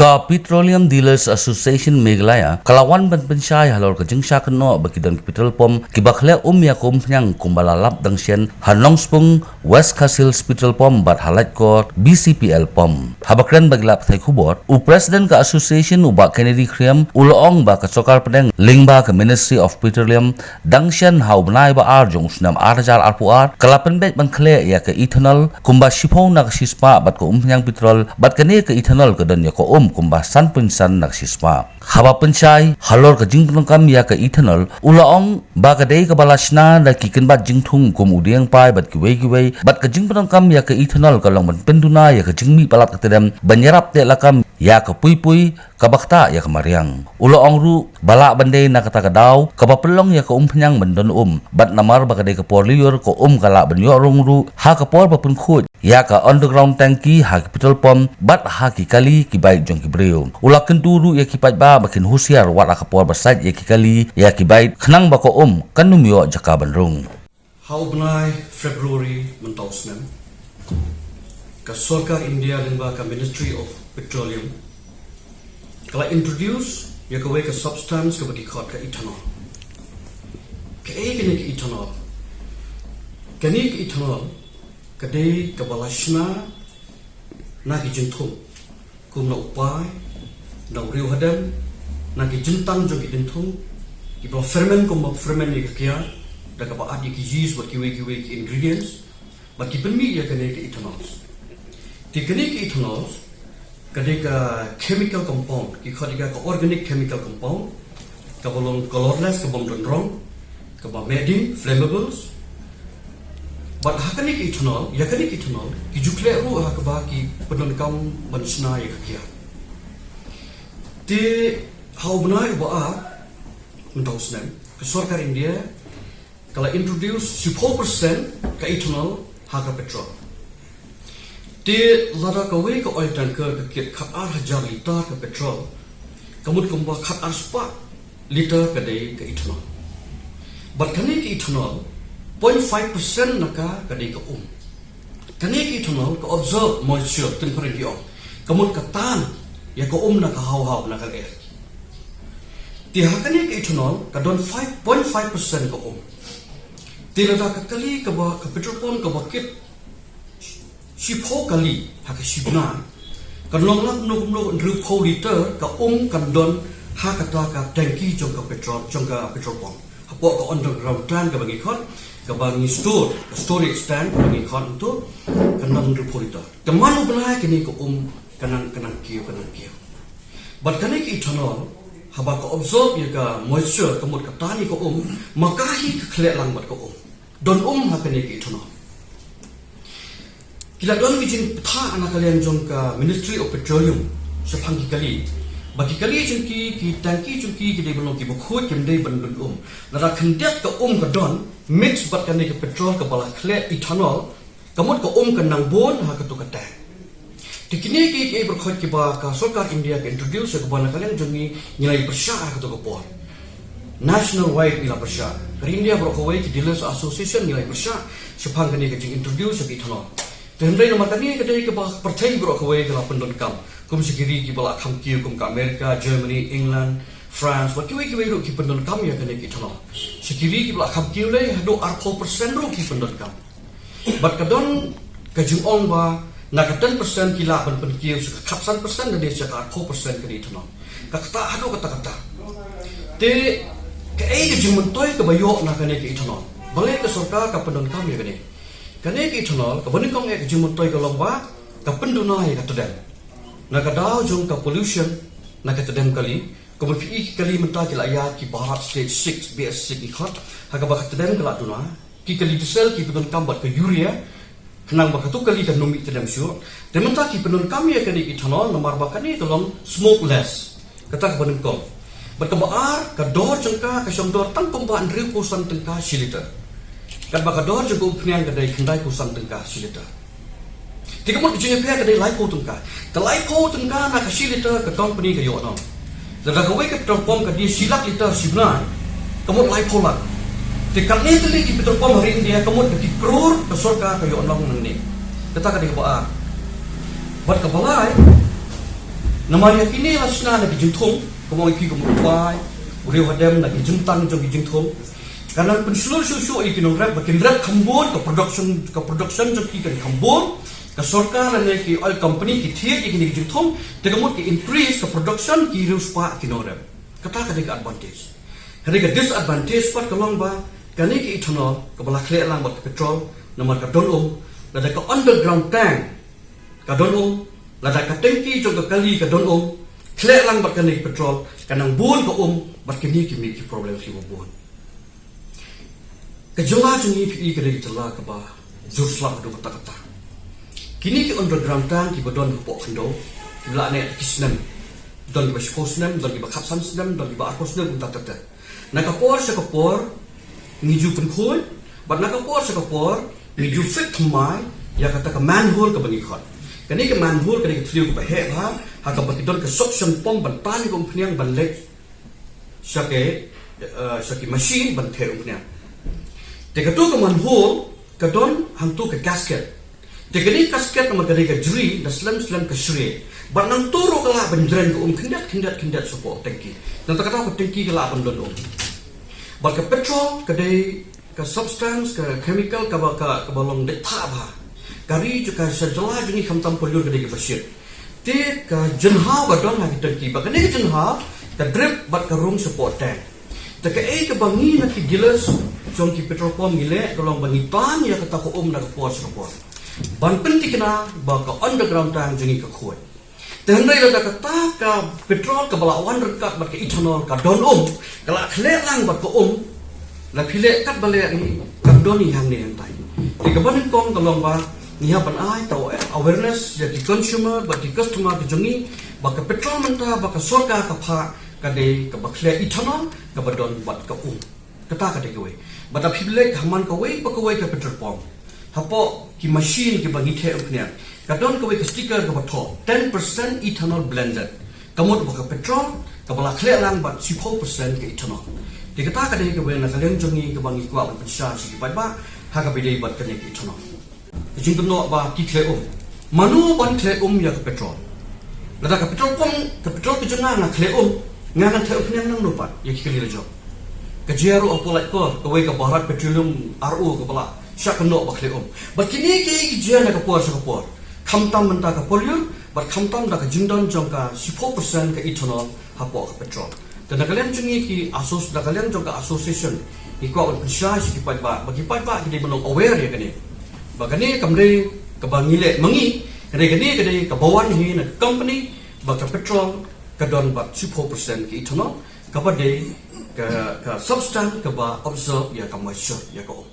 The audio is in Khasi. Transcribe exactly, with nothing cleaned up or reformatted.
Ka Petroleum Dealers Association Meghalaya ka la wan ban pynshai halor ka jingshah kynnoh ba ki don ki petrol pump kiba khleh um ïa ka umphniang kumba la lap dang shen ha Nongspung, West Khasi Hills Petrol Pump bad ha Laitkor B C P L Pump. Haba kren bad ki lad pathai khubor, u President ka Association u Bah Kennedy Khyriem u la ong ba ka sorkar pdeng lyngba ka Ministry of Petroleum dang shen ha u bnai ba ar jong u snem ar hajar arphew ar ka la pynbeit ban khleh ïa ka ethanol kumba shiphew na ka shispah bad ka umphniang petrol, bad kane ka ethanol ka don ïa ka um kumba san point san na ka shispah. Haba pynshai halor ka jingpyndonkam ïa ka ethanol, u la ong ba ka dei kaba la shna da ki kynbat jingthung kum u dieng pai bad kiwei kiwei, bad ka jingpyndonkam ïa ka ethanol ka long ban pynduna ïa ka jingmih palat ka tdem ban ïarap teh lakam ïa ka puipui kaba ktah ïa ka mariang. U la ong ruh ba lah ban dei na kata ka daw kaba pynlong ïa ka umphniang ban don um, bad namar ba ka dei ka por lyiur, ka um ka lah ban ïoh rung ruh ha ka por ba pynkhuid ïa ka underground tanki ha ki petrol pump bad ha ki kali ki bike jong ki briew. U la kyntu ruh ïa ki paidbah ba kin husiar wat ha ka por ba sait ïa ki kali ïa ki bike khnang ba ka um kan ym ïoh jaka ban rung. Ha u bnai February mynta u snem, ka sorkar India lyngba ka Ministry of Petroleum ka la introduce ïa kawei ka substance kaba ki khot ka ethanol. Kaei kane ka ethanol? Kane ka ethanol ka dei kaba la shna na ki jingthung kum na u pai, na u riew hadem, na ki jingtang jong ki dingthung, kiba ferment kumba ferment ïa ka kiar da kaba add ïa ki yeast bad kiwei kiwei ki ingredients, bad ki pynmih ïa kane ka ethanol. Te kane ka ethanol ka dei ka chemical compound, ki khot ïa ka organic chemical compound, kaba long colorless, kaba ym don rong, kaba meh ding, flammables. Bad ha kane ka ethanol, ïa kane ka ethanol ki ju khleh ruh ha kaba ki pyndonkam ban shna ïa ka kiar. Te ha u bnai uba ar mynta u snem, ka sorkar India ka la introduce shiphew percent ka ethanol ha ka petrol. Te lada kawei ka oil tanker ka kit khat ar hajar litar ka petrol, ka mut kumba khat ar spah litar ka dei ka ethanol. Bad kane ka ethanol, point five percent na ka ka dei ka um. Kane ka ethanol ka absorb moisture, teng phareng ki ong. Ka mut ka tan ïa ka um na ka haw haw, na ka lyer. Te ha kane ka ethanol ka don five point five percent ka um. Te lada ka kali kaba, ka petrol pump kaba kit shiphew kali ha ka shi bnai, kan long lak kumno kumno hynriewphew litar ka um kan don ha kata ka tanki jong ka petrol, jong ka petrol pump. Hapoh ka underground tank kaba ngi khot, kaba ngi store, ka storage tank kaba ngi khot, to kan don hynriewphew litar. Te man u bnai kane ka um ka nang, ka nang kiew, ka nang kiew. Bad kane ka ethanol, haba ka absorb ïa ka moisture, ka mut ka tan ïa ka um, ma ka hi ka khleh lang bad ka um. Don um ha kane ka ethanol. Ki la don ki jingpynthah na ka liang jong ka Ministry of Petroleum shaphang ki kali, ba ki kali jong ki, ki tanki jong ki, ki dei ban long kiba khuid, kim dei ban don um. Lada khyndiat ka um ka don mix bad kane ka petrol kaba la khleh ethanol, ka mut ka um ka nang bun ha kato ka tank. Te kine ki, ki baroh kiba ka sorkar India ka introduce, kaba na ka liang jong ngi ngi la ïa pyrshah ha kato ka por. Nationwide ngi la pyrshah. Ka ri India baroh kawei, ki Dealers Association, ngi la ïa pyrshah shaphang kane ka jingintroduce ïa ka ethanol. Te hynrei namar kane ka dei kaba pyrthei baroh kawei ka la pyndonkam, kum sha ki ri kiba la kham kiew kum ka America, Germany, England, France, bad kiwei kiwei ruh ki pyndonkam ïa kane ka ethanol. Sha ki ri kiba la kham kiew lei haduh arphew percent ruh ki pyndonkam. Bad ka don ka jingong ba na ka ten percent ki lah ban pynkiew sha ka khatsan percent lane sha ka arphew percent kane ka ethanol. Ka ktah haduh katta katta. Te kaei ka jingmyntoi kaba ïoh na kane ka ethanol? Balei ka sorkar ka pyndonkam ïa kane? Kane ka ethanol, kaba nyngkong eh ka jingmyntoi ka long ba ka pynduna ïa ka tdem. Na ka daw jong ka pollution na ka tdem kali, kumba phi i ki kali mynta ki la ïaid ki Bharat Stage six, B S six ngi khot, ha kaba ka tdem ka la duna. Ki kali diesel ki pyndonkam bad ka urea, khnang ba kato kali kan ym mih tdem shuh. Te mynta ki pyndonkam ïa kane ka ethanol namar ba kane ka long smokeless. Kata kaba nyngkong. Bad kaba ar, ka dor jong ka ka shong dor tang kumba hynriewphew san tyngka shi litar. Katba ka dor jong ka umphniang ka dei khyndaiphew san tyngka shi litar. Te ka mut ka jingïapher ka dei laiphew tyngka. Te laiphew tyngka na ka shi litar ka company ka ïoh noh. Lada kawei ka petrol pump ka die shi lak litar shi bnai, ka mut laiphew lak. Te katne tylli ki petrol pump ha ri India, ka mut da ki klur ka sorkar ka ïoh noh nangne. Kata ka dei kaba ar. Bad kaba lai, Namar ïa kine la shna na ki jingthung, kumba ong ïa ki kumba u bai u riew hadem na ki jingtang jong ki jingthung. Ka nang pynshlur shuh shuh ïa ki nongrep ba kin rep kham bun ka production, ka production jong ki kan kham bun. Ka sorkar lane ki oil company ki thied ïa kine ki jingthung, te ka mut ki increase ka production ki riewspah ki nongrep. Kata ka dei ka advantage. Hynrei ka disadvantage pat ka long ba kane ka ethanol kaba la khleh lang bad ka petrol, namar ka don um, lada ka underground tank ka don um, lada ka tengki jong ka kali ka don um, khleh lang bad kane ka petrol, ka nang bun ka um, bad kine ki mih ki problem kiba bun. Ka jylla jong ngi phi i ka dei ka jylla kaba jur slap haduh katta katta. Kine ki underground tank kiba don hapoh khyndew, kiba la neh ki snem, don kiba shiphew snem, don kiba khatsan snem, don kiba arphew snem, kumta ter ter. Na ka por sha ka por ngi ju pynkhuid, bad na ka por sha ka por ngi ju fit thymmai ïa kata ka manhole kaba ngi khot. Kane ka manhole ka dei ka thliew kaba heh bha, ha kaba ki don ka suction pump ban tan ka umphniang ban leit sha ki, eh, sha ki machine ban theh umphniang. Te kato ka manhole ka don hangto ka gasket. Te kane ka gasket namar ka dei ka jri, da slem slem ka shrieh. Bad nangto ruh ka lah ban jreng ka um khyndiat khyndiat khyndiat shapoh tengki. Nangta kata ka tengki ka lah ban don um. Bad ka petrol ka dei ka substance, ka chemical kaba, ka, kaba long dei thah bha. Ka ri jong ka sha jylla jong ngi khamtam pollute ka dei kaba shit. Te ka jinghaw ka don ha ki tengki, bad kane ka jinghaw ka drip bad ka rung shapoh tank. Te kaei kaba ngi na ki dealers jong ki petrol pump ngi leh ka long ba ngi tan ïa kata ka um na ka por sha ka por ban pynthikna ba ka underground tank jong ngi ka khuid. Te hynrei lada kata ka petrol kaba la wan ryngkat bad ka ethanol ka don um, ka la khleh lang bad ka um, la phi leh katba leh hi, kam don hi hangne hangtai. Te kaba nyngkong ka long ba ngi hap ban ai ta awareness ïa ki consumer bad ki customer ki jong ngi ba ka petrol mynta ba ka sorkar ka phah ka dei kaba khleh ethanol kaba don bad ka um. Kata ka dei kawei. Bad lada phi leit ha man kawei pa kawei ka petrol pump, hapoh ki machine kiba ngi theh umphniang, ka don kawei ka sticker kaba thoh ten percent ethanol blended. Ka mut ba ka petrol kaba la khleh lang bad shiphew percent ka ethanol. Te kata ka dei kawei na ka liang jong ngi kaba ngi kwah ban pynshai sha ki paidbah ha kaba ïadei bad kane ka ethanol. Ka jingkynnoh ba ki khleh um, mano ban khleh um ïa ka petrol? Lada ka petrol pump, ka petrol ka jong nga nga khleh um, nga ngan theh umphniang nangno pat ïa ki kali la jong? Ka jia ruh hapoh Laitkor, kawei ka Bharat Petroleum R O kaba la shah kynnoh ba khleh um. Bad kine kiei ki jia na ka por sha ka por, khamtam mynta ka pollute bad khamtam da ka jingdon jong ka shiphew percent ka ethanol hapoh ka petrol. Te na ka liang jong ngi ki asso-, na ka liang jong ka association, ngi kwah ban pynshai sha ki paidbah ba ki paidbah ki dei ban long aware ïa kane. Ba kane kam dei kaba ngi leh ma ngi, hynrei kane ka dei kaba wan hi na ka company ba ka petrol ka don bad shiphew percent ka ethanol, kaba dei ka, ka substance kaba absorb ïa ka moisture, ïa ka um.